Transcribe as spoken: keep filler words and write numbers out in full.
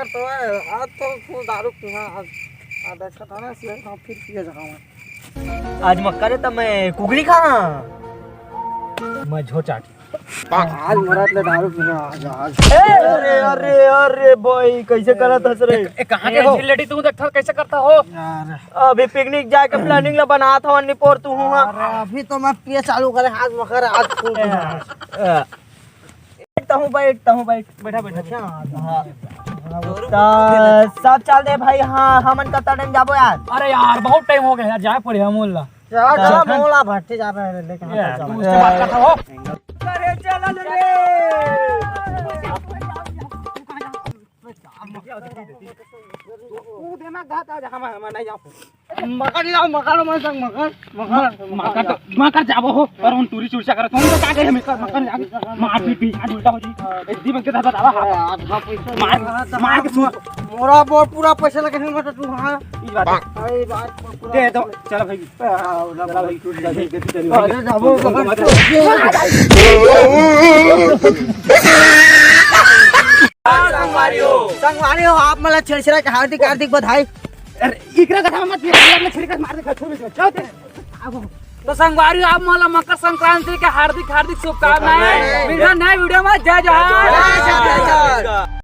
तो आज तो फुल दारू पीना। आज आज देखा था ना, सिगरेट हम फिर पिए जाऊंगा। आज मक्का रे, त मैं कुकरी खा। मैं झोचाट। आज मरत ले दारू पीना। आज आज अरे अरे अरे भाई, कैसे करत हस रे? ए, कहाँ के हो? झिल्लेटी, तू देख कैसे करता हो। यार, अभी पिकनिक जाए के प्लानिंग ला बनात हवन निपोर तू हुआ। अरे अभी तो मैं पिए चालू करे, आज मकर आज फुल पीना। बैठता हूँ, बैठता हूँ, बैठ। बैठा, बैठा। अच्छा। हाँ। त सब चल दे भाई। हाँ, हमन कब टाइम जाबो यार? अरे यार, बहुत टाइम हो गया यार, जाए पड़े हम मोला। चला, चला, मोला भट्टी जाबे, लेकिन ये, तू उससे बात करता हो। अरे चल रे। तू देना घात आज हम, हम नहीं जाओ। मकर लाओ, मकर, मैं संग मकर, मकर, मकर तो, मकर जाबो हो, पर उन टूरी चुरचा करत, हम तो का गए, हम मकर, मकर जाके मार पीट पीट, आज उल्टा हो जी। एक दी बन के दादा, दादा, हाँ। आधा पैसा मार, मार के सूत। मोरा बहुत पूरा पैसा लगे हैं, मतलब, तू, हाँ। ई बात है। अरे, बात पूरा दे दो, चलो भाई। हाँ, चलो भाई, टूट जाए, दे, दे, दे, अरे, जाबो, मकर। संगवारी हो, आप मला छेरछेरा के हार्दिक, हार्दिक बधाई। अरे, इकरा कथा मत, ये अपने छेरछेरा मार दे, छोड़ दे, छोड़ दे। तो संगवारी, आप मला मकर संक्रांति के हार्दिक, हार्दिक शुभकामनाएं। मिलता नए वीडियो में। जय जोहार।